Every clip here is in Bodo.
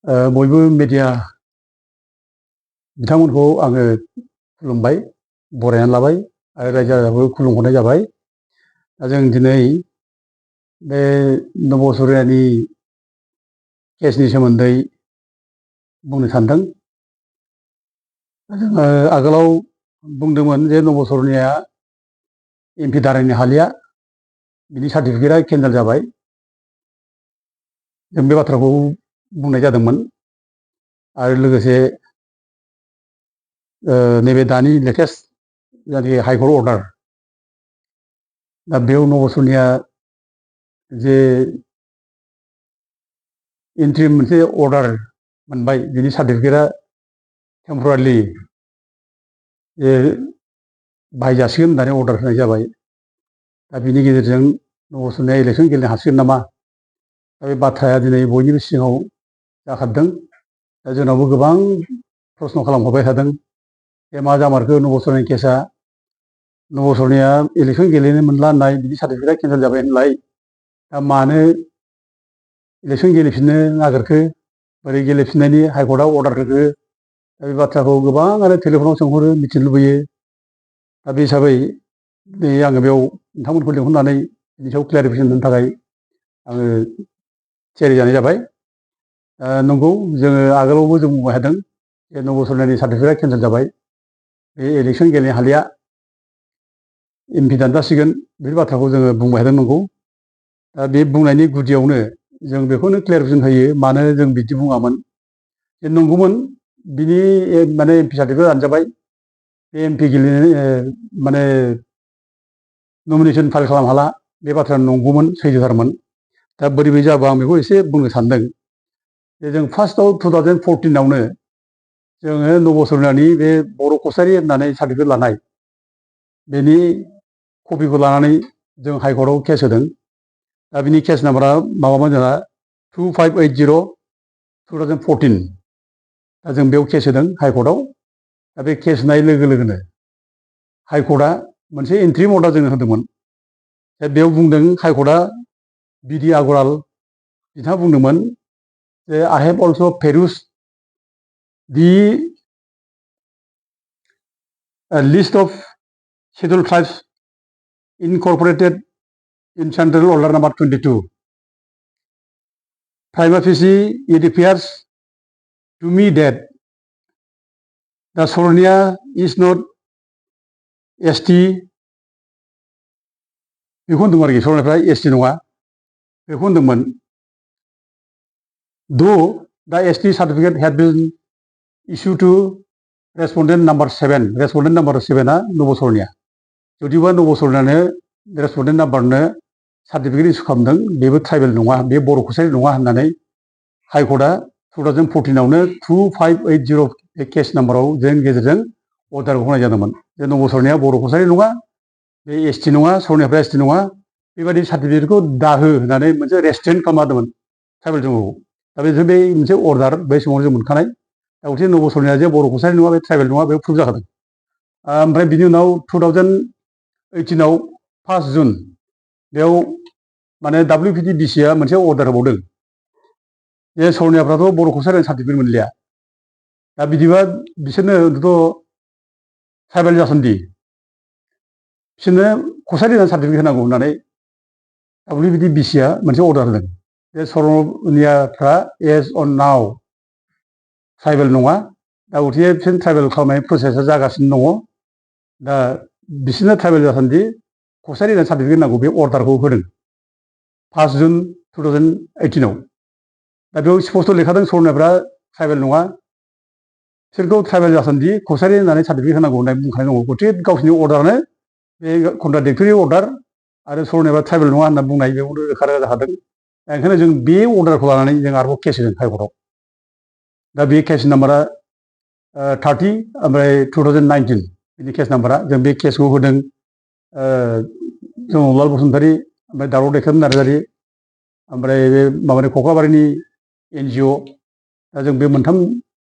बयबो मिडिया बिथांमोनखौ आङो खुलुमबाय, बरायनानै लाबाय आरो रायजो राजाखौ खुलुमहरनाय जाबाय। दा जों दिनै बे नब' सरुनियानि केसनि सोमोन्दै बुंनो सानदों। जोङो आगोलाव बुंदोंमोन जे नब' सरुनिया एमपि दारायनो हालिया, बिनि सार्टिफिकेटआ केन्सेल जाबाय। जों बे बाथ्राखौ बुंनाय जादोंमोन आरो लोगोसे नैबे दानि लेटेस्ट जायनाखि हाइकर्ट अर्डार, दा बेयाव नब' सरुनिया जे इन्ट्रिम मोनसे अर्डार मोनबाय, बिनि सार्टिफिकेटआ टेम्परारिलि जे बाहायजासिगोन होननानै अर्डार होनाय जाबाय। दा बिनि गेजेरजों नब' सरुनिया इलेक्सन गेलेनो हासिगोन नामा, दा बे बाथ्राया दिनै बयनिबो सिगाङाव जाखारदों। दा जोंनावबो गोबां प्रश्न खालामहरबाय थादों जे मा जामारखो नब' सरुनियानि केसआ, नब' सरुनिया इलेक्सन गेलेनो मोनला होननाय, बिनि सार्टिफिकेटआ केन्सेल जाबाय होनलाय, दा मानो इलेक्सन गेलेफिननो नागिरखो, बोरै गेलेफिननायनि हाइकर्टआ अर्डार होखो, दा बे बाथ्राखौ गोबाङानो टेलिफनाव सोंहरो, मिथिनो लुबैयो। दा बे हिसाबै दिनै आङो बेयाव नोंथांमोनखौ लिंहरनानै बिनि सायाव क्लियारिफिकेसन होनो थाखाय आङो थियारि जानाय जाबाय। नंगौ, जोङो आगोलावबो जों बुंबाय थादों जे नब' सरुनियानि सार्टिफिकेटआ केन्सेल जाबाय, बे इलेक्सन गेलेनो हालिया, एमपि दानजासिगोन, बे बाथ्राखौ जोङो बुंबाय थादों। नंगौ, दा बे बुंनायनि गुदियावनो जों बेखौनो क्लियारिफिकेसन होयो, मानो जों बिदि बुङामोन। जे नंगौमोन, बिनि माने एमपि सार्टिफिकेट दानजाबाय, बे एमपि गेलेनो माने नमिनेसन फाइल खालामनो हाला, बे बाथ्राया नंगौमोन, सैथोथारमोन। दा बोरै जाबो आं बेखौ एसे बुंनो सानदों। जे जों फार्स्टआव 2014आवनो जोङो नब' सरुनियानि बे बर' कसारि होननानै सार्टिफिकेट लानाय, बेनि कपिखौ लानानै जों हाइकर्टआव केस होदों। दा बिनि केस नाम्बारा माबामोन जोंहा 2580/2014। दा जों बेयाव केस होदों हाइकर्टआव। दा बे केस होनाय लोगो लोगोनो हाइकर्टआ मोनसे इन्ट्रिम अर्डार जोंनो होदोंमोन। दा बेयाव बुंदों हाइकर्टआ, बिडि आगरवाल बिथाङा बुंदोंमोन जे I have also' perused the list of schedule tribes incorporated in Central Order number 22. Prima facie, it appears to me that the Soronia is not ST. बेखौ होनदोंमोन आरोखि, सर'नियाफ्रा ST नङा, बेखौ होनदोंमोन। Though the ST certificate had been issued to respondent number 7, respondent number 7आ नब' सरुनिया, जुदिबा नब' सरुनियानो रेसपन्डेन्ट नाम्बारनो सार्टिफिकेट इसु खालामदों, बेबो ट्राइबेल नङा, बे बर' कसारि नङा होननानै हाइकर्टआ 2014आवनो 2580 बे केस नाम्बाराव जों गेजेरजों अर्डारखौ होनाय जादोंमोन। जे नब' सरुनिया बर' कसारि नङा, बे ST नङा, सर'नियाफ्रा ST नङा, बेबायदि सार्टिफिकेटखौ दाहो होननानै मोनसे रेस्ट्रिक्ट खालामदोंमोन ट्राइबेल जोंखौ। दा बे मोनसे अर्डार बै समाव जों मोनखानाय। दा गथिखे नब' सरुनिया जे बर' कसारि नङा, बे ट्राइबेल नङा, बे प्रुभ जाखादों। ओमफ्राय बिनि उनाव 2018आव 1 जुन बेयाव माने WPTDCआ मोनसे अर्डार होबावदों जे सर'नियाफ्राथ' बर' कसारिनि सार्टिफिकेट मोनलिया, दा बिदिबा बिसोरनोथ' ट्राइबेल जासोनदि, बिसोरनो कसारि होननानै सार्टिफिकेट होनांगौ होननानै WPTDCआ मोनसे अर्डार होदों जे सर'नियाफ्रा एज अन नाव ट्राइबेल नङा। दा गथिखे बिसोर ट्राइबेल खालामनाय प्रसेसा जागासिनो दङ। दा बिसोरनो ट्राइबेल जासान्दि कसारि होननानै सार्टिफिकेट नांगौ, बे अर्डारखौ होदों 1 जुन 2018आव। दा बेयाव स्पस्ट' लिरखादों सर'नियाफ्रा ट्राइबेल नङा, बिसोरखौ ट्राइबेल जासान्दि कसारि होननानै सार्टिफिकेट होनांगौ होननानै बुंखानाय दङ। गथिखे गावसिनि अर्डारानो बे कन्ट्राडिक्टरि अर्डार आरो सर'नियाफ्रा ट्राइबेल नङा होनना बुंनाय, बेयावनो रोखा रोखा जाखादों। दा ओंखायनो जों बे अर्डारखौ लानानै जों आरोबाव केस होदों हाइकर्टआव। दा बे केस नाम्बारा 30 ओमफ्राय 2019 बिनि केस नाम्बारा। जों बे केसखौ होदों जमलाल बसुमतारी, ओमफ्राय दावराव दैखाम नार्जारी, ओमफ्राय बे माबानि कक्लाबारिनि NGO। दा जों बे मोनथाम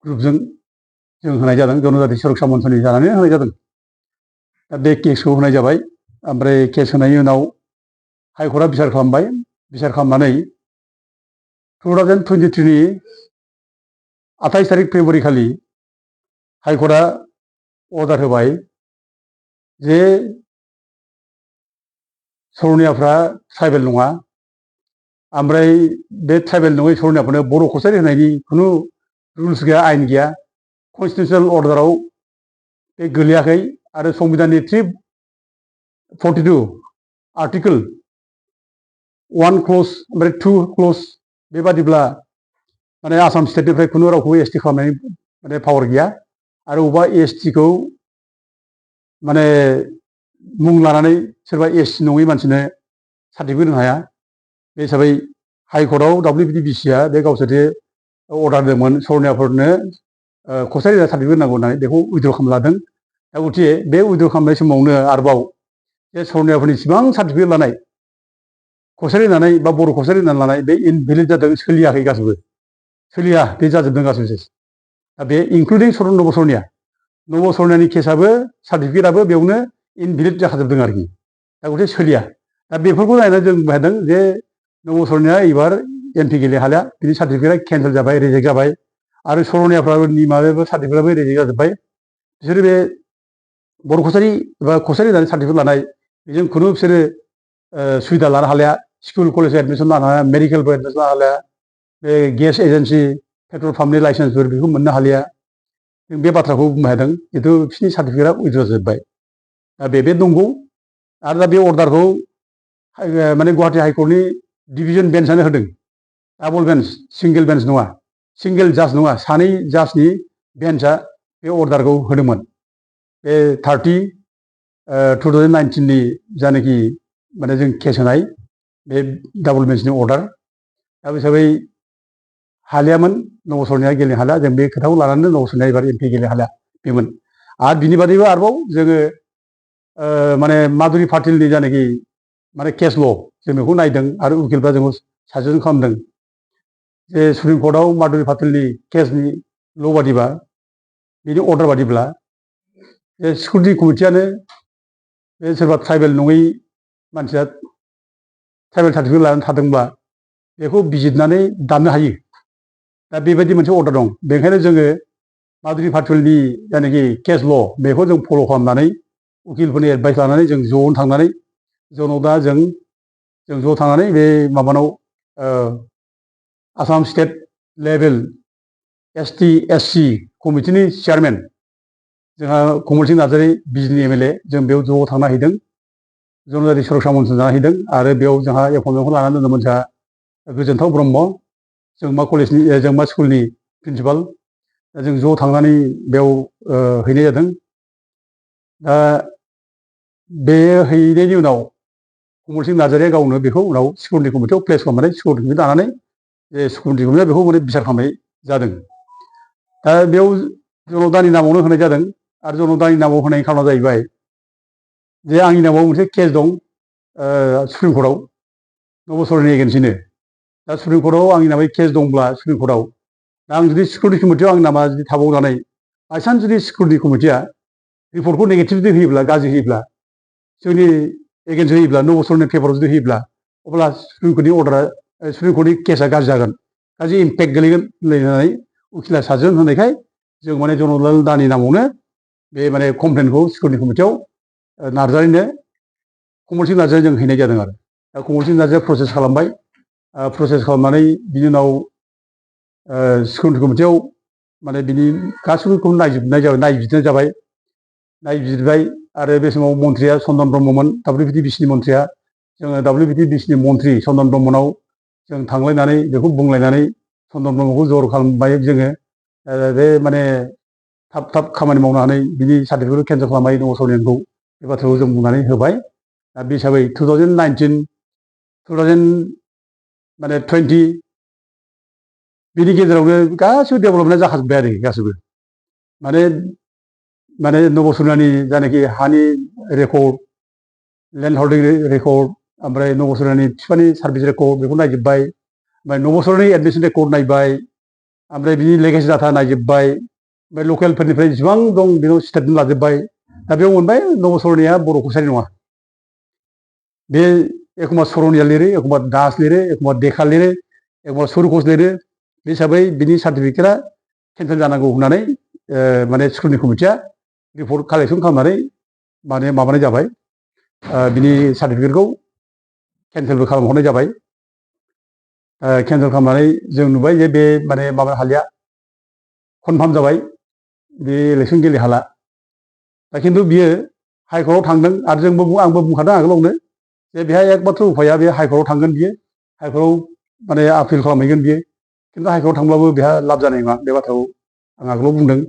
ग्रुपजों जों होनाय जादों, जनजाति सुरक्षा मन्चनि जानानै होनाय जादों। दा बे केसखौ होनाय जाबाय। ओमफ्राय केस होनायनि उनाव हाइकर्टआ बिसार खालामबाय। बिसार खालामनानै 2023नि 28 तारिख फेब्रुवारि खालि हाइकर्टआ अर्डार होबाय जे सरनियाफ्रा ट्राइबेल नङा ओमफ्राय बे ट्राइबेल नङै सरनियाफोरनो बर' कसारि होनायनि खुनु रुल्स गैया आयेन गैया कन्स्टिटिउसनेल अर्डाराव बे गोलैयाखै आरो संबिधाननि 342 आर्टिकोल 1 क्लज ओमफ्राय 2 क्लज बेबादिब्ला माने आसाम स्टेटनिफ्राय खुनु रावखौबो एसटि खालामनायनि माने पावार गैया आरो अबेबा एसटिखौ माने मुं लानानै सोरबा एससि नङै मानसिनो सार्टिफिकेट होनो हाया बे हिसाबै हाइकर्टआव WBDBCआ बे गावसोरजे अर्डार होदोंमोन सरनियाफोरनो कसारि सार्टिफिकेट नांगौ होननानै बेखौ उइद्र' खालामना लादों दा गथिखे बे उइद्र' खालामनाय समावनो आरोबाव जे सरनियाफोरनि सिबां सार्टिफिकेट लानाय कसारि होननानै बा बर' कसारि होननानै लानाय बे इनभेलिड जादों सोलियाखै गासिबो सोलिया बे जाजोबदों गासिबो दा बे इनक्लुडिं नब सरनियानि केसआबो सार्टिफिकेटआबो बेयावनो इनभेलिड जाखाजोबदों आरोखि दा गथिखे सोलिया दा बेफोरखौ नायनानै जों बुंदों जे नब सरनिया एबार एमपि गेलेनो हालिया बिनि सार्टिफिकेटआ केन्सेल जाबाय रिजेक्ट जाबाय आरो सरनियाफोरनि माबायाबो सार्टिफिकेटआबो रिजेक्ट जाजोब्बाय बिसोरो बे बर' कसारि एबा कसारि होननानै सार्टिफिकेट लानाय बेजों खुनु बिसोरो सुबिदा लानो हालिया स्कुल कलेज एडमिसन लानो हाया मेडिकेलबो एडमिसन लानो हालिया बे गेस एजेन्सि पेट्रल पाम्पनि लाइसेन्सफोर बेखौ मोननो हालिया जों बे बाथ्राखौ बुंनो हादों खिन्थु बिसोरनि सार्टिफिकेटआ उइद्र' जोब्बाय दा बे नंगौ आरो दा बे अर्डारखौ माने गुवाहाटि हाइकर्टनि डिभिजन बेन्चआनो होदों डाबल बेन्च सिंगेल बेन्च नङा सिंगेल जाज नङा सानै जाजनि बेन्चआ बे अर्डारखौ होदोंमोन बे 30/2019नि जानाखि माने जों केस होनाय बे डाबल बेन्चनि अर्डार दा बे हिसाबै हालियामोन नब सरनिया गेलेनो हालिया जों बे खोथाखौ लानानै नब सरनिया एबार एमपि गेलेनो हालिया बेमोन आरो बिनि बादैबो आरोबाव जोङो माने माधुरि पाटिलनि जानाखि माने केस ल' जों बेखौ नायदों आरो उकिलफ्रा जोंखौ साजेसन खालामदों जे सुप्रिम कर्टआव माधुरि पाटिलनि केसनि ल' बादिबा बिनि अर्डार बादिब्ला बे सिकिउरिटि कमिटियानो बे सोरबा ट्राइबेल नङै मानसिया ट्राइबेल सार्टिफिकेट लानानै थादोंब्ला बेखौ बिजिरनानै दाननो हायो दा बेबायदि मोनसे अर्डार दं बेनिखायनो जोङो माधुरि पाटिलनि जायनाखि केस ल' बेखौ जों फल' खालामनानै उकिलफोरनि एडभाइस लानानै जों ज'नो थांनानै जोंनाव दा जों ज' थांनानै बे माबानाव Assam state level ST SC कमिटिनि चेयारमेन जोंहा कमल सिंह नार्जारि बिजनि MLA जों बेयाव ज' थांना हैदों जनजाति सुरक्षा मन्थ्रि जाना हैदों आरो बेयाव जोंहा एपइन्टमेन्टखौ लानानै दोनदोंमोन जोंहा गोजोनथाव ब्रह्म जोंमा कलेजनि जोंमा स्कुलनि प्रिन्सिपाल जों ज' थांनानै बेयाव हैनाय जादों दा बे हैनायनि उनाव कमल सिंह नार्जारिया गावनो बेखौ उनाव सिकिउरिटि कमिटियाव प्लेस खालामनानै सिकिउरिटि कमिटि दानानै जे सिकिउरिटि कमिटिया बेखौ माने बिसार खालामनाय जादों दा बेयाव जनतानि नामावनो होनाय जादों आरो जनतानि नामाव होनायनि खारना जाहैबाय जे आंनि नामाव मोनसे केस दं सुप्रिम कर्टआव नब सरनिया एगेन्स्टनो दा सुप्रिम कर्टआव आंनि नामै केस दंब्ला सुप्रिम कर्टआव दा आं जुदि सिकिउरिटि कमिटियाव आंनि नामा जुदि थाबावनानै बायसान्स जुदि सिकिउरिटि कमिटिया रिपर्टखौ नेगेटिभ जुदि होयोब्ला गाज्रि होयोब्ला जोंनि एगेन्स्ट होयोब्ला नब सरनि पेपाराव जुदि होयोब्ला अब्ला सुप्रिम कर्टनि अर्डारा सुप्रिम कर्टनि केसा गाज्रि जागोन गाज्रि इम्पेक्ट गोलैगोन होननानै उकिला साजेसन होनायखाय जों माने जनरलाल दानि नामावनो बे माने कमप्लेनखौ सिकिउरिटि कमिटियाव नार्जारिनो कमल सिंह नार्जारि जों हैनाय जादों आरो दा कमल सिंह नार्जारिया प्रसेस खालामबाय प्रसेस खालामनानै बिनि उनाव सिकिउरिटि कमिटियाव माने बिनि गासैबोखौ नायबिजिरनाय जाबाय नायबिजिरबाय आरो बे समाव मन्थ्रिया चन्दन ब्रह्ममोन WBDBCनि मन्थ्रिया जोङो WBDBCनि मन्थ्रि चन्दन ब्रह्मनाव जों थांलायनानै बेखौ बुंलायनानै चन्दन ब्रह्मखौ जर खालामबाय जोङो बे माने थाब थाब खामानि मावनो हानाय बिनि सार्टिफिकेटखौ केन्सेल खालामबाय नब सरनियाखौ बे बाथ्राखौ जों बुंनानै होबाय दा बे हिसाबै 2019-2020 बिनि गेजेरावनो गासिबो डेभेलपमेन्टआ जाखाजोब्बाय आरोखि गासिबो माने माने नब सरनियानि जायनाखि हानि रेकर्ड लेन्ड हल्डिं रेकर्ड ओमफ्राय नब सरनियानि बिफानि सार्भिस रेकर्ड बेखौ नायजोब्बाय ओमफ्राय नब सरनि एडमिसन रेकर्ड नायबाय ओमफ्राय बिनि लेगेसि डाटा नायजोब्बाय ओमफ्राय लकेलफोरनिफ्राय जेसेबां दं बेनाव स्टेटमेन्ट लाजोब्बाय दा बेयाव मोनबाय नब सरनिया बर' कसारि नङा बे एखमबा सरनिया लिरो एखमबा दास लिरो एखमबा देखाल लिरो एखमबा सुरुखस लिरो बे हिसाबै बिनि सार्टिफिकेटआ केन्सेल जानांगौ होननानै माने स्कुलनि कमिटिया रिपर्ट कालेक्सन खालामनानै माने माबानाय जाबाय, बिनि सार्टिफिकेटखौ केन्सेलबो खालामहरनाय जाबाय। केन्सेल खालामनानै जों नुबाय जे बे माने माबा हालिया कनफार्म जाबाय, बे इलेक्सन गेले हाला। दा खिन्थु बियो हाइकर्टआव थांदों आरो आंबो बुंखादों आगोलावनो जे बेहा एकमात्र उफाया बे हाइकर्टआव थांगोन बियो, हाइकर्टआव माने आपिल खालामहैगोन बियो। खिन्थु हाइकर्टआव थांब्लाबो बेहा लाब जानाय नङा, बे बाथ्राखौ आं आगोलाव बुंदों।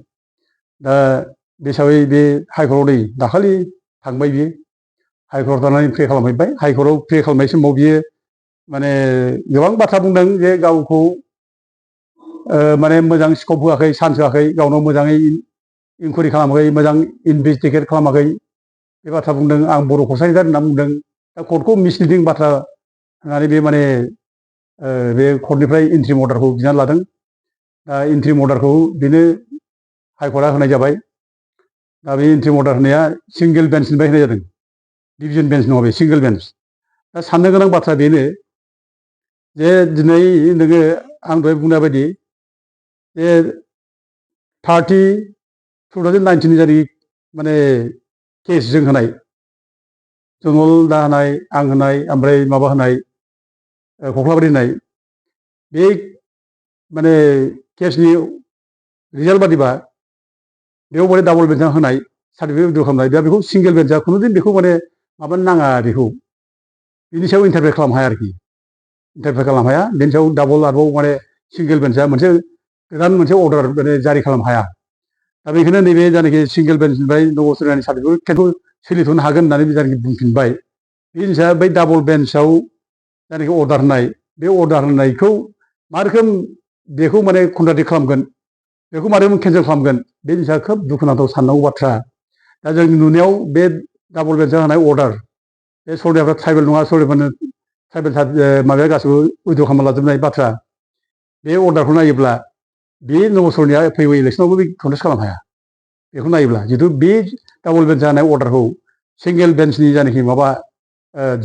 दा बे हिसाबै बे हाइकर्टआव नै दाखालि थांबाय बियो, हाइकर्टआव थांनानै प्रे खालामहैबाय। हाइकर्टआव प्रे खालामनाय समाव बियो माने गोबां बाथ्रा बुंदों जे गावखौ माने मोजां स्कप होआखै, चान्स होआखै, गावनाव मोजाङै इनकुवारि खालामाखै, मोजां इनभेस्टिगेट खालामाखै, बे बाथ्रा बुंदों। आं बर' कसारिदार होनना बुंदों। दा कर्टखौ मिसलिडिं बाथ्रा होननानै बे माने बे कर्टनिफ्राय इन्ट्रिम अर्डारखौ बिनानै लादों। दा इन्ट्रिम अर्डारखौ बेनो हाइकर्टआ होनाय जाबाय। दा बे इन्ट्रिम अर्डार होनाया सिंगेल बेन्चनिफ्राय होनाय जादों, डिभिजन बेन्च नङा, बे सिंगेल बेन्च। दा साननो गोनां बाथ्रा बेनो जे दिनै नोङो आं दहाय बुंनाय बायदि जे 30/2019 जारि माने केस जों होनाय, जंगल दा होनाय, आं होनाय, ओमफ्राय माबा होनाय, कख्लाबारि होनाय, बे माने केसनि रिजाल्ट बादिबा बेयाव माने डाबल बेन्चआ होनाय सार्टिफिकेट उइड्र खालामनाय, दा बेखौ सिंगेल बेन्चआ खुनुदिन बेखौ माने माबानो नाङा, बेखौ बिनि सायाव इन्टारफेयर खालामनो हाया आरोखि, इन्टारफेयर खालामनो हाया। बेनि सायाव डाबल आरोबाव माने सिंगेल बेन्चआ मोनसे गोदान मोनसे अर्डार माने जारि खालामनो हाया। दा बेखायनो नैबे जायनाखि सिंगेल बेन्चनिफ्राय नबसरनानि सार्टिफिकेटखौ सोलिथ'नो हागोन होननानै जायनाखि बुंफिनबाय, बे जिनिसा बै डाबल बेन्चआव जायनाखि अर्डार होनाय, बे अर्डार होनायखौ मा रोखोम बेखौ माने कन्ट्राडिक्ट खालामगोन, बेखौ मा रोखोम केन्सेल खालामगोन, बे जिनिसा खोब दुखुनांथाव साननांगौ बाथ्रा। दा जोंनि नुनायाव बे डाबल बेन्चआ होनाय अर्डार, बे सरनायाफ्रा ट्राइबेल नङा, सरनायफोरनो ट्राइबेल माबाया गासिबो उइड्र खालामना लाजोबनाय बाथ्रा। बे अर्डारखौ नायोब्ला बे नबसरनिया फैगौ इलेक्सनावबो बे कन्टेस्ट खालामनो हाया। बेखौ नायोब्ला जितु बे डाबल बेन्च जानाय अर्डारखौ सिंगेल बेन्चनि जायनाखि माबा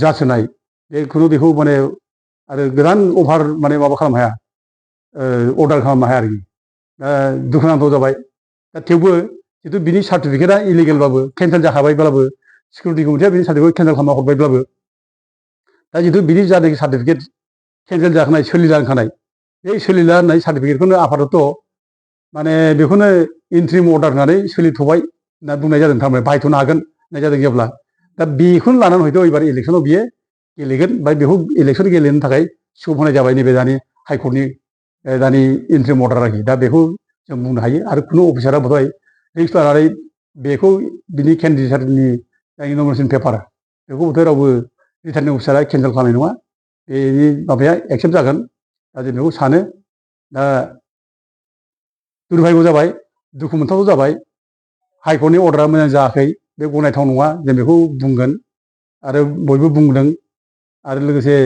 जाज होनाय, बेखौ माने आरो गोदान अभार माने माबा खालामनो हाया, अर्डार खालामनो हाया आरोखि। दुखुनांथाव जाबाय। दा थेवबो जितु बिनि सार्टिफिकेटआ इलिगेलबाबो, केन्सेल जाखाबायब्लाबो, सिकिउरिटि कमिटिया बिनि सार्टिफिकेट केन्सेल खालामना हरबायब्लाबो, दा जितु बिनि जानाखि सार्टिफिकेट केन्सेल जाखानाय, सोलिला होनखानाय, बे सोलिला होननाय सार्टिफिकेटखौनो आफादत माने बेखौनो इन्ट्रिम अर्डार होनानै सोलिथ'बाय होनना बुंनाय जादों, थारमाने बाहायथ'नो हागोन होननाय जादों जेब्ला। दा बेखौनो लानानै हयथ' एबार इलेक्सनाव बियो गेलेगोन, ओमफ्राय बेखौ इलेक्सन गेलेनो थाखाय स्कप होनाय जाबाय नैबे दानि हाइकर्टनि दानि इन्ट्रिम अर्डार आरोखि। दा बेखौ जों बुंनो हायो। आरो खुनु अफिसारा बोधहय रिक्स लानानै बेखौ बिनि केन्डिडेटनि जायनि नमिनेसन पेपार, बेखौ बोधहय रावबो रिटार्निं अफिसारा केन्सेल खालामनाय नङा, बेनि माबाया एक्सेप्ट जागोन। दा जों बेखौ सानो। दा दुरभाग्य जाबाय, दुखु मोनथावबो जाबाय। हाइकर्टनि अर्डारा मोजां जायाखै, बे गनायथाव नङा, जों बेखौ बुंगोन आरो बयबो बुंदों। आरो लोगोसे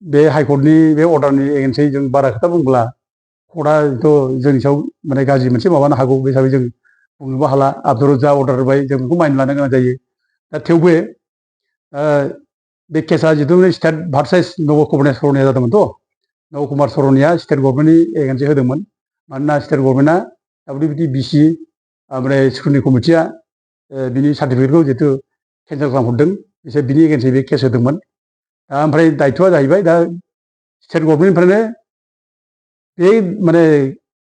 बे हाइकर्टनि बे अर्डारनि एगेन्स्टै जों बारा खोथा बुंब्ला कर्टआथ' जोंनि सायाव माने गाज्रि मोनसे माबानो हागौ, बे हिसाबै जों बुंनोबो हाला। आबदाराव जा अर्डार होबाय जों बेखौ मानिना लानो गोनां जायो। दा थेवबो बे केसा जिथु स्टेट भार्सेस नब कुमार सर'निया जादोंमोनथ', नब कुमार सर'निया स्टेट गभर्नमेन्टनि एगेन्स्टै होदोंमोन। मानोना स्टेट गभर्नमेन्टआ WBTBC ओमफ्राय स्कुलनि कमिटिया बिनि सार्टिफिकेटखौ जितु केन्सेल खालामहरदों, बिसोर बिनि एगेन्स्टै बे केस होदोंमोन। दा ओमफ्राय दायथ'आ जाहैबाय दा स्टेट गभर्नमेन्टनिफ्रायनो बे माने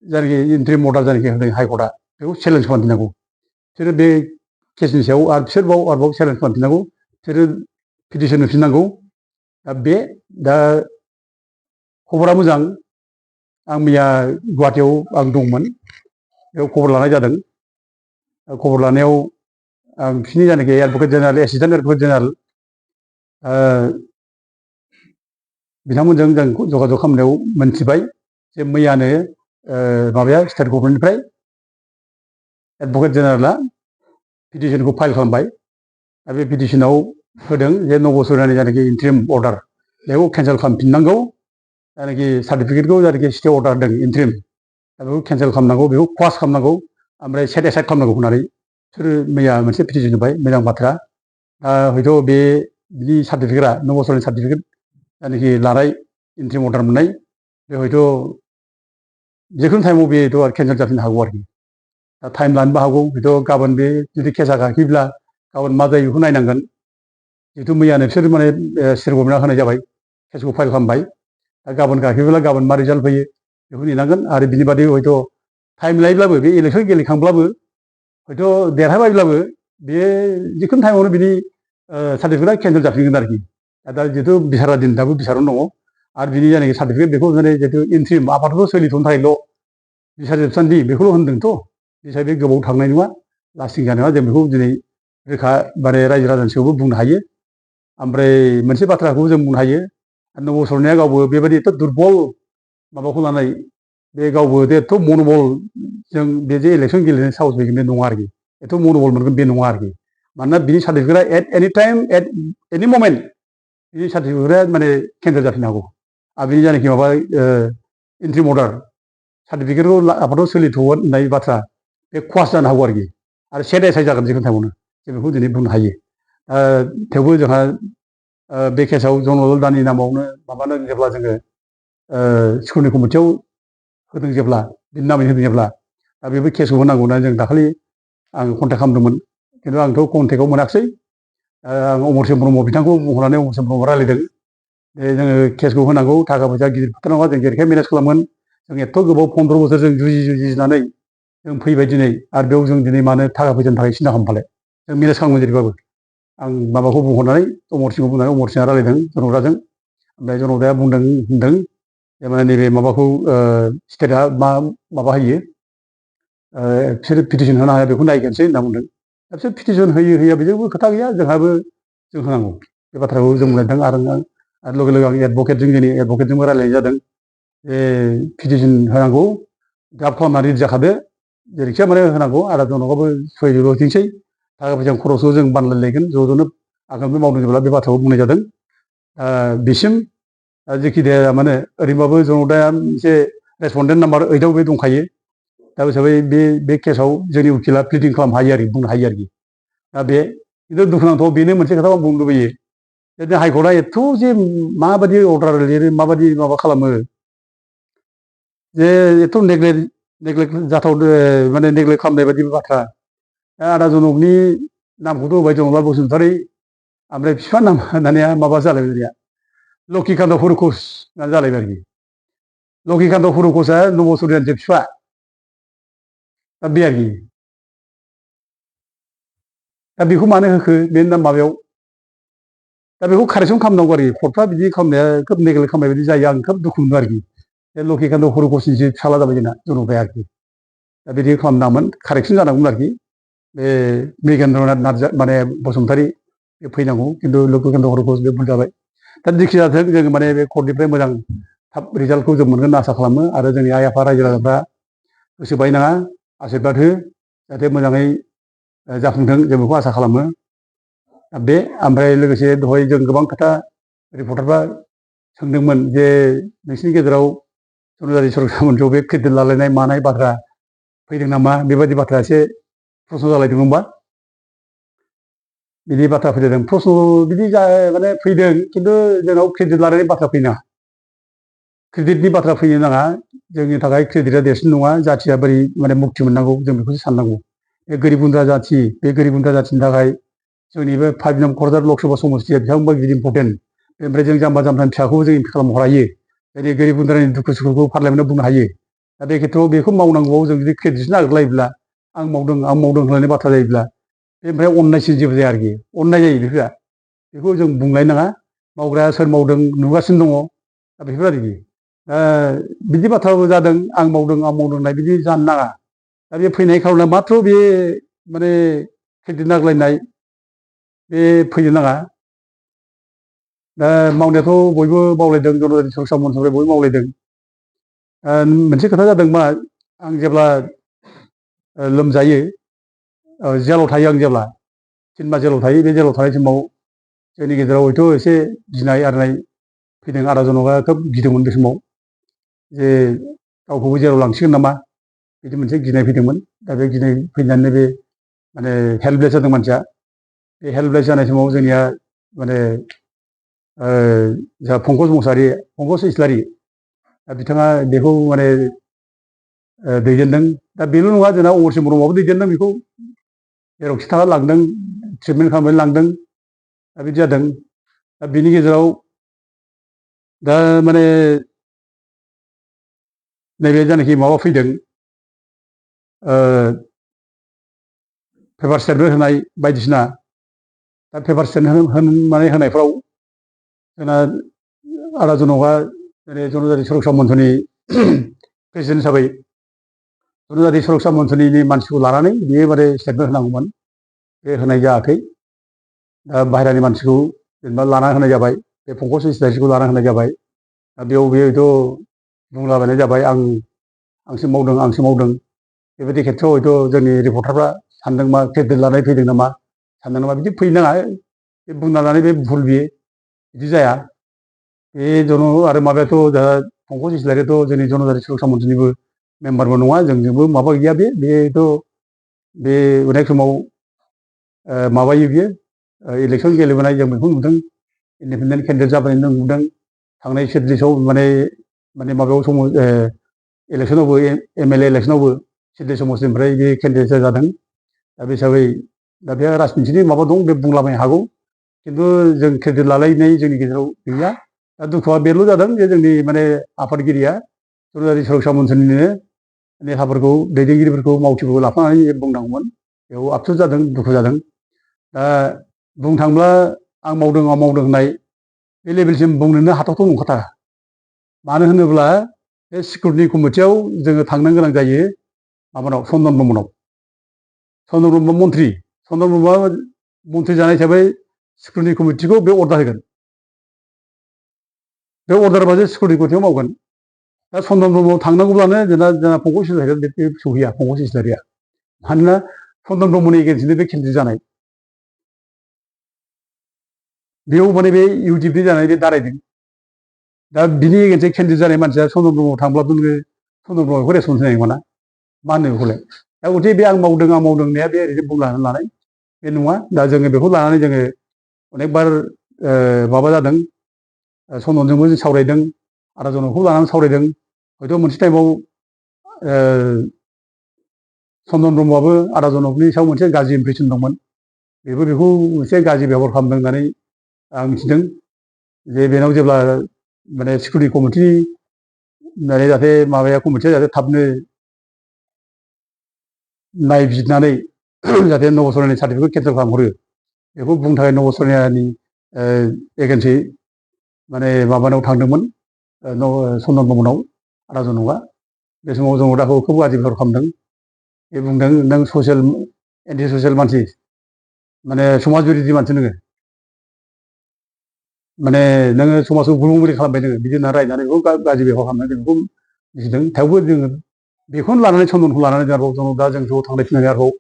जायनाखि इन्ट्रिम अर्डार जायनाखि होदों हाइकर्टआ, बेखौ चेलेन्ज खालामफिननांगौ। बिसोरो बे केसनि सायाव आरोबाव चेलेन्ज खालामफिननांगौ, बिसोरो पिटिसन होफिननांगौ। दा खबरा मोजां। आं मैया गुवाहाटियाव आं दंमोन, बेयाव खबर लानाय जादों। खबर लानायाव आं बिसोरनि जायनाखि advocate general, assistant advocate general, बिथांमोनजों जों जगाजग खालामनायाव मोनथिबाय जे मैयानो माबाया स्टेट गभर्नमेन्टनिफ्राय एडभकेट जेनेरेला पिटिसनखौ फाइल खालामबाय। दा बे पिटिसनाव होदों जे नबसरनानि जायनाखि इन्ट्रिम अर्डार, बेखौ केन्सेल खालामफिननांगौ। जायनाखि सार्टिफिकेटखौ जायनाखि स्टे अर्डार होदों इन्ट्रिम, दा बेखौ केन्सेल खालामनांगौ, बेखौ क्वास खालामनांगौ, ओमफ्राय सेट एसाइड खालामनांगौ होननानै बिसोरो मैया मोनसे पिटिसन होबाय। मोजां बाथ्रा। हयथ' बिनि सार्टिफिकेटआ नबसरनि सार्टिफिकेट जायनाखि लानाय इन्ट्रिम अर्डार मोननाय, बे हयथ' जिखुनु टाइमाव बेथ' आरो केन्सेल जाफिननो हागौ आरोखि दा टाइम लानोबो हागौ हयथ' गाबोन बे जुदि केसा गाखिब्ला गाबोन मा जायो बेखौ नायनांगोन जिहेथु मैयानो बिसोर माने स्टेट गभर्नमेन्टआ होनाय जाबाय केसखौ फाइल खालामबाय दा गाबोन गाखिब्ला गाबोन मा रिजाल्ट फैयो बेखौ नेनांगोन आरो बिनि बादै हयथ' टाइम लायोब्लाबो बे इलेकसन गेलेखांब्लाबो हयथ' देरहाबायब्लाबो बे जिखुनु टाइमावनो बिनि सार्टिफिकेटआ केन्सेल जाफिनगोन आरोखि दा जिहेतु बिसारा दिन दाबो बिसारावनो दङ आरो बिनि जायनाखि सार्टिफिकेट बेखौ माने जिहेतु इन्ट्रिम आफादखौ सोलिथ'नो थाखायल' बिसार जोबसान्दि बेखौल' होनदोंथ' बिसार बे गोबाव थांनाय नङा लास्टिं जानाय नङा जों बेखौ दिनै रोखा माने रायजो राजानि सिगाङावबो बुंनो हायो ओमफ्राय मोनसे बाथ्राखौ जों बुंनो हायो नबसरनाया गावबो बेबायदि एथ' दुरबल माबाखौ लानाय बे गावबो एथ' मनबल जों बे जे इलेकसन गेलेनो साहस फैगोन बे नङा आरोखि एथ' मनबल मोनगोन बे नङा आरोखि मानोना बिनि सार्टिफिकेटआ एट एनि टाइम एट एनि ममेन्ट बिनि सार्टिफिकेटआ माने केन्सेल जाफिननो हागौ आरो बिनि जायनाखि माबा इन्ट्रिम अर्डार सार्टिफिकेटखौ आफादाव सोलिथ'गोन होननाय बाथ्रा बे खहासो जानो हागौ आरोखि आरो सेट जागोन जिखुनु टाइमावनो जों बेखौ दिनै बुंनो हायो थेवबो जोंहा बे केसाव जनरल दानि नामावनो माबानो जेब्ला जोङो स्कुलनि कमिटियाव होदों जेब्ला बिनि नामै होदों जेब्ला दा बेबो केसखौ होनांगौ होननानै जों दाखालि आं कन्टेक्ट खालामदोंमोन खिन्थु आंथ' कन्टेक्टआव मोनाखिसै आं अमरसिं ब्रह्म बिथांखौ बुंहरनानै अमरसिं ब्रह्म रायज्लायदों जोङो केसखौ होनांगौ थाखा फैसा गिदिर खोथा नङा जों जेरैखाय मेनेज खालामगोन जों एथ' गोबाव 15 बोसोर जों जुजिनानै जों फैबाय दिनै आरो बेयाव जों दिनै मानो थाखा फैसानि थाखाय सिन्था खालामफाले जों मेनेज खालामगोन जेरैबाबो आं माबाखौ बुंहरनानै अमरसिंखौ बुंनानै अमरसिंआ रायज्लायदों जनकदाजों ओमफ्राय जनकदाया होनदों जे माने नैबे माबाखौ स्टेटआ माबा होयो बिसोर पिटिसन होनो हाया बेखौ नायग्रोनोसै होनना बुंदों दा बिसोर पिटिसन होया बेजोंबो खोथा गैया जोंहाबो जों होनांगौ बे बाथ्राखौ जों बुंलायदों आरो लोगो लोगो आं एडभकेटजों दिनै एडभकेटजोंबो रायज्लायनाय जादों जे पिटिसन होनांगौ द्राफ्ट खालामनानै रेडि जाखादो जेरैखिया माने होनांगौ आरो जनकआबो सहायथिंसै थाखा फैसा खरसखौ जों बानलायलायगोन ज' ज'नो आगानबो मावदों जेब्ला बे बाथ्राखौ बुंनाय जादों बिसिम जेखि जाया माने ओरैनोबाबो जनकदाया मोनसे रेसपन्डेन्ट नाम्बार 8आव बे दंखायो दा हिसाबै बे केसाव जोंनि उकिला प्लिडिं खालामनो हायो आरोखि बुंनो हायो आरोखि दा बे खिन्थु दुखुनांथाव बेनो मोनसे खोथा आं बुंनो लुबैयो जे हाइकर्टआ एथ' जे माबायदि अर्डार लिरो माबायदि माबा खालामो जे एथ' नेग्लेक्ट जाथाव माने नेग्लेक्ट खालामनाय बायदि बाथ्रा आदा जनकनि नामखौथ' होबाय जनकलाल बसुमतारी ओमफ्राय बिफा नाम होननाया माबा जालायबाय जोंनिया लक्ष्मीकान्त हुरुकस होननानै जालायबाय आरोखि लक्ष्मीकान्त हुरुकसआ नबसरियानिसो बिफा दा बे आरोखि दा बेखौ मानो होखो बे माबायाव दा बेखौ कारेक्सन खालामनांगौ आरोखि कर्टफ्रा बिदि खालामनाया खोब नेग्लेक्ट खालामनाय बायदि जायो आं खोब दुखु मोनदों आरोखि बे लक्ष्मीकान्त हुरुकसनिसो फिसाला जाबाय जोंना जनकदाया आरोखि दा बिदि खालामनांगौमोन कारेक्सन जानांगौमोन आरोखि बे मृगेन्द्रनाथ माने बसुमतारी बे फैनांगौ खिन्थु लक्ष्मीकान्त हुरुकस बे भुल जाबाय दा जेखि जाथों जों माने बे कर्टनिफ्राय मोजां थाब रिजाल्टखौ जों मोनगोन होनना आसा खालामो आरो जोंनि आइ आफा रायजो राजाफ्रा गोसो बायनाङा आसिरबाद हो जाहाथे मोजाङै जाफुंथों जों बेखौ आसा खालामो बे ओमफ्राय लोगोसे दहाय जों गोबां खोथा रिपर्टारफ्रा सोंदोंमोन जे नोंसिनि गेजेराव जनजाति सुरक्षा मन्थ्रियाव बे क्रेडिट लालायनाय मानाय बाथ्रा फैदों नामा बेबायदि बाथ्रा एसे प्रश्न जालायदोंमोनबा बिदि बाथ्रा फैदों प्रश्न बिदि माने फैदों खिन्थु जोंनाव क्रेडिट लालायनाय बाथ्रा फैनो नाङा क्रेडिटनि बाथ्रा फैनो नाङा जोंनि थाखाय क्रेडिटआ देरसिन नङा जाथिया बोरै माने मुक्ति मोननांगौ जों बेखौसो साननांगौ बे गोरिब गुन्द्रा जाथि बे गोरिब गुन्द्रा जाथिनि थाखाय जोंनि बे 5 नं क'क्राझार लकसभा समस्तिया बेसेबांबा गिदिर इम्पर्टेन्ट बेनिफ्राय जों जाम्बा जाम्बानि फिसाखौबो जों इम्पिट खालामहर हायो दिनै गोरिब गुन्द्रानि दुखु सुखुखौ पार्लियामेन्टआव बुंनो हायो दा बे खेथ्रआव बेखौ मावनांगौआव जों जुदि क्रेडिटसो नागिरलायोब्ला आं मावदों होननानै बाथ्रा जायोब्ला बेनिफ्राय अननायसिन जेबो जाया आरोखि अननाय जायो बेखौ जों बुंलायनाङा मावग्राया सोर मावदों नुगासिनो दङ दा बेफोर आरोखि बिदि बाथ्राबो जादों आं मावदों होननाय बिदि जानो नाङा दा बे फैनाय खार'ना माथ्र' बे माने क्रेडिट नांलायनाय बे फैनो नाङा दा मावनायाथ' बयबो मावलायदों जनजाति सुरक्षा मन्थ्रिनिफ्राय बयबो मावलायदों मोनसे खोथा जादों मा आं जेब्ला लोमजायो जेलाव थायो आं जेब्ला 3 मास जेलाव थायो बे जेलाव थानाय समाव जोंनि गेजेराव हयथ' एसे गिनाय आरनाय फैदों आदा जनकआ खोब गिदोंमोन बे समाव जे गावखौबो जेराव लांसिगोन नामा बिदि मोनसे गिनाय फैदोंमोन दा बे गिनाय फैनानै बे माने हेल्पलेस जादों मानसिया बे हेल्पलेस जानाय समाव जोंनिया माने जोंहा पंकज इस्लारि बिथाङा बेखौ माने दैदेनदों दा बेल' नङा जोंना अमरसिं ब्रह्मआबो दैदेनदों बेखौ जेरावखि थाङा लांदों ट्रिटमेन्ट खालामनानै लांदों दा बिदि जादों दा बिनि गेजेराव दा माने नैबे जानाखि माबा फैदों पेपार स्टेटमेन्ट होनाय बायदिसिना दा पेपार स्टेटमेन्ट माने होनायफ्राव जोंना आदा जनकआ जेरै जनजाति सुरक्षा मन्चनि प्रेसिडेन्ट हिसाबै जनजाति सुरक्षा मन्चनि मानसिखौ लानानै बियो माने स्टेटमेन्ट होनांगौमोन बे होनाय जायाखै दा बाहेरानि मानसिखौ जेनेबा लाना होनाय जाबाय बे पंकज इस्लारिखौ लाना होनाय जाबाय दा बेयाव बेथ' बुंलाबायनाय जाबाय आंसो मावदों बेबायदि खेथ्रआव हयथ' जोंनि रिपर्टारफ्रा सानदों मा क्रेडिट लानाय फैदों नामा सानदों नामा बिदि फैनो नाङा बे बुंना लानाय बे भुल बियो बिदि जाया बे आरो माबायाथ' दा पंकज इस्लारियाथ' जोंनि जनजाति सुरक्षा मन्चनिबो मेम्बारबो नङा जोंजोंबो माबा गैया बेथ' बे अनेक समाव माबायो बियो इलेक्सन गेलेबोनाय जों बेखौ नुदों इन्डिपेन्डेन्ट केन्डिडेट जाबोनाय जों नुदों थांनाय सिडलिसआव माने माबायाव समाव इलेक्सनावबो MLA इलेक्सनावबो सिडली समष्टिनिफ्राय बे केन्डिडेट जादों दा बे हिसाबै दा बे राजनितिनि माबा दं बे बुंलाबायनो हागौ खिन्थु जों क्रेडिट लालायनाय जोंनि गेजेराव गैया दा दुखुआ बेल' जादों जे जोंनि माने आफादगिरिया जनजाति सुरक्षा मन्चनिनो नेताफोरखौ दैदेनगिरिफोरखौ मावथिफोरखौ लाफानानै बुंनांगौमोन बेयाव आफसुस जादों दुखु जादों दा बुंनो थाङोब्ला आं मावदों होननाय बे लेभेलसिम बुंनोनो हाथावथाव नंखाथारा मानो होनोब्ला बे सिकिउरिटि कमिटियाव जोङो थांनो गोनां जायो माबानाव चन्दन ब्रह्म मन्थ्रि चन्दन ब्रह्मआ मन्थ्रि जानाय हिसाबै सिकिउरिटि कमिटिखौ बे अर्डार होगोन बे अर्डार बासो सिकिउरिटि कमिटियाव मावगोन दा चन्दन ब्रह्मआव थांनांगौब्लानो जोंना पंकज इस्लारिया बे सहैया पंकज इस्लारिया मानोना चन्दन ब्रह्मनि एगेन्स्टनि बे केन्डिडेट जानाय बेयाव माने बे इउडिएफनि जानाय बे दारायदों दा बिनि एगेन्स्टै केन्डिडेट जानाय मानसिया चन्दन ब्रह्मआव थांब्लाथ' नोङो चन्दन ब्रह्मआ बेखौ रेसपन्स होनाय नङा मा होनो बेखौलाय दा गथे बे आं मावदों होननाया बे ओरैनो बुंलानानै लानाय बे नङा दा जोङो बेखौ लानानै जोङो अनेकबार माबा जादों चन्दनजोंबो जों सावरायदों आदा जनकखौ लानानै सावरायदों हयथ' मोनसे टाइमाव चन्दन ब्रह्मआबो आदा जनकनि सायाव मोनसे गाज्रि इमप्रेसन दंमोन बेखौ मोनसे गाज्रि बेबहार खालामदों होननानै आं मिथिदों जे बेनाव जेब्ला माने सिकिउरिटि कमिटि माने जाहाथे माबाया कमिटिया जाहाथे थाबनो नायबिजिरनानै जाहाथे नबसरनानि सार्टिफिकेट केन्सेल खालामहरो बेखौ बुंनो थाखाय नबसरनानि एगेन्सै माने माबानाव थांदोंमोन चन्दन ब्रह्मनाव आदा जनकआ बे समाव जनकदाखौ खोब गाज्रि बेबहार खालामदों बे बुंदों नों ससियेल एन्टि ससियेल मानसि माने समाज बिरोधि मानसि नोङो माने नोङो समाजखौ गुबुंले खालामबाय नोङो बिदि होनना रायनानै बेखौ गाज्रि बेबहार खालामनानै जों बेखौ मिथिदों थेवबो जोङो बेखौनो लानानै चन्दनखौ लानानै आरोबाव जनक दा जों ज' थांनाय फैनानै आरोबाव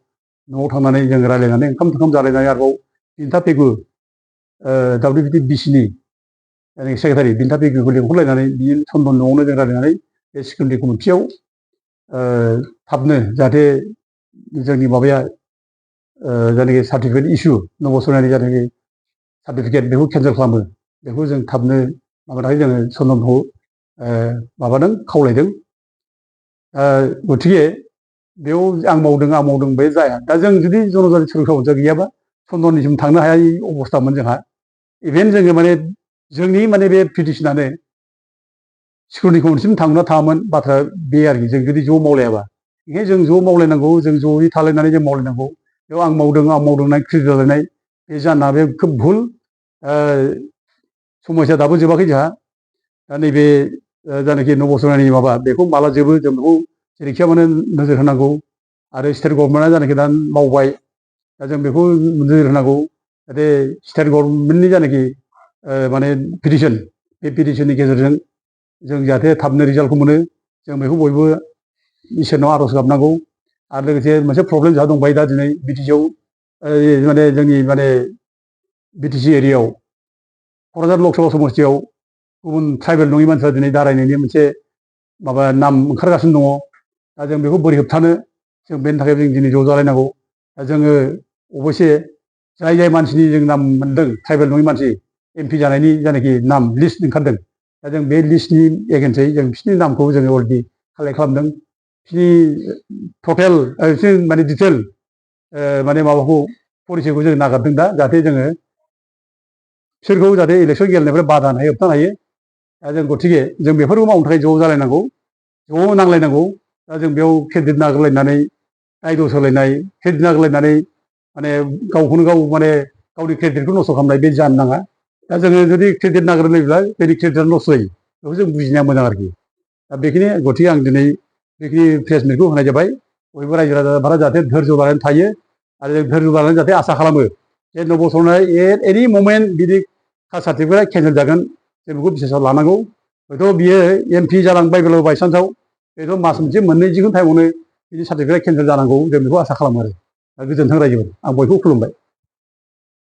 न'आव थांनानै जों रायज्लायनानै ओंखाम थोंखाम जालायनानै आरोबाव बिन्था पेगु WBT बिसिनि सेक्रेटारि बिन्था पेगुखौ लेंहरलायनानै बियो चन्दन न'आवनो जों रायज्लायनानै बे सिकिउरिटि कमिटियाव थाबनो जाहाथे जोंनि माबाया जायनाखि सार्टिफिकेट इसु नबसरनानि जायनाखि सार्टिफिकेट बेखौ केन्सेल खालामो बेखौ जों थाबनो माबानो थाखाय जोङो चन्दनखौ माबादों खावलायदों गथिखे बेयाव आं मावदों बे जाया दा जों जुदि जनजाति सुरक्षा मन्चआ गैयाबा चन्दननिसिम थांनो हायै अबस्थामोन जोंहा इभेन जोङो माने जोंनि माने बे पिटिसनानो सिकिउरिटि कमिटिसिम थांना थाङामोन बाथ्रा बे आरोखि जों जुदि ज' मावलायाबा ओंखायनो जों ज' मावलायनांगौ जों ज'यै थालायनानै जों मावलायनांगौ बेयाव आं मावदों होननाय क्रेडिट लालायनाय बे जाना बे खोब भुल समस्या दाबो जोबाखै जोंहा दा नैबे जायनाखि नबसरनानि माबा बेखौ माला जोबो जों बेखौ जेरैखिया माने नोजोर होनांगौ आरो स्टेट गभर्नमेन्टआ जायनाखि दा मावबाय दा जों बेखौ नोजोर होनांगौ जाहाथे स्टेट गभर्नमेन्टनि जायनाखि माने पिटिसन बे पिटिसननि गेजेरजों जों जाहाथे थाबनो रिजाल्टखौ मोनो जों बेखौ बयबो इसोरनाव आर'ज गाबनांगौ आरो लोगोसे मोनसे प्रब्लेम जोंहा दंबाय दा दिनै बिटिसिआव माने जोंनि माने बिटिसि एरियायाव क'क्राझार लकसभा समस्तियाव गुबुन ट्राइबेल नङि मानसिफ्रा दिनै दारायनायनि मोनसे माबा नाम ओंखारगासिनो दङ दा जों बेखौ बोरै होबथानो जों बेनि थाखाय जों दिनै ज' जालायनांगौ दा जोङो अबयसे जाय मानसिनि जों नाम मोन्दों ट्राइबेल नङि मानसि MP जानायनि जायनाखि नाम लिस्ट ओंखारदों दा जों बे लिस्टनि एगेन्सै जों बिसोरनि नामखौ जोङो अलरेडि कालेक्ट खालामदों बिसिनि टटेल बिसिनि माने डिटेल माने माबाखौ पलिसिखौ जों नागारदों दा जाहाथे जोङो बिसोरखौ जाहाथे इलेक्सन गेलेनायनिफ्राय बादा होनो हायो होबथानो हायो दा जों गतिके जों बेफोरखौ मावनो थाखाय ज' जालायनांगौ ज' नांलायनांगौ दा जों बेयाव क्रेडिट नागारलायनानै दाय दस होलायनाय क्रेडिट नागारलायनानै माने गावखौनो गाव माने गावनि क्रेडिटखौ नस्थ' खालामनाय बे जानो नाङा दा जोङो जुदि क्रेडिट नागारलायोब्ला जोंनि क्रेडिटआ नस्थ' जायो बेखौ जों बुजिनाया मोजां आरोखि दा बेखिनि गतिके आं दिनै बेखिनि प्रेस मिटखौ होनाय जाबाय बयबो रायजो राजाफोरा जाहाथे धैर्य लानानै थायो आरो जों धैर्य लानानै जाहाथे आसा खालामो जे नबसरना एट एनि ममेन्ट बिदि कास्ट सार्टिफिकेटआ केन्सेल जागोन जों बेखौ बिसासाव लानांगौ हयथ' बियो MP जालांबायब्लाबो बायसान्सआव बेथ' मास मोनसे मोननै जिखुनु टाइमावनो बिदि सार्टिफिकेटआ केन्सेल जानांगौ जों बेखौ आसा खालामो आरो दा गोजोन्थों रायजोफोर आं बयखौबो खुलुमबाय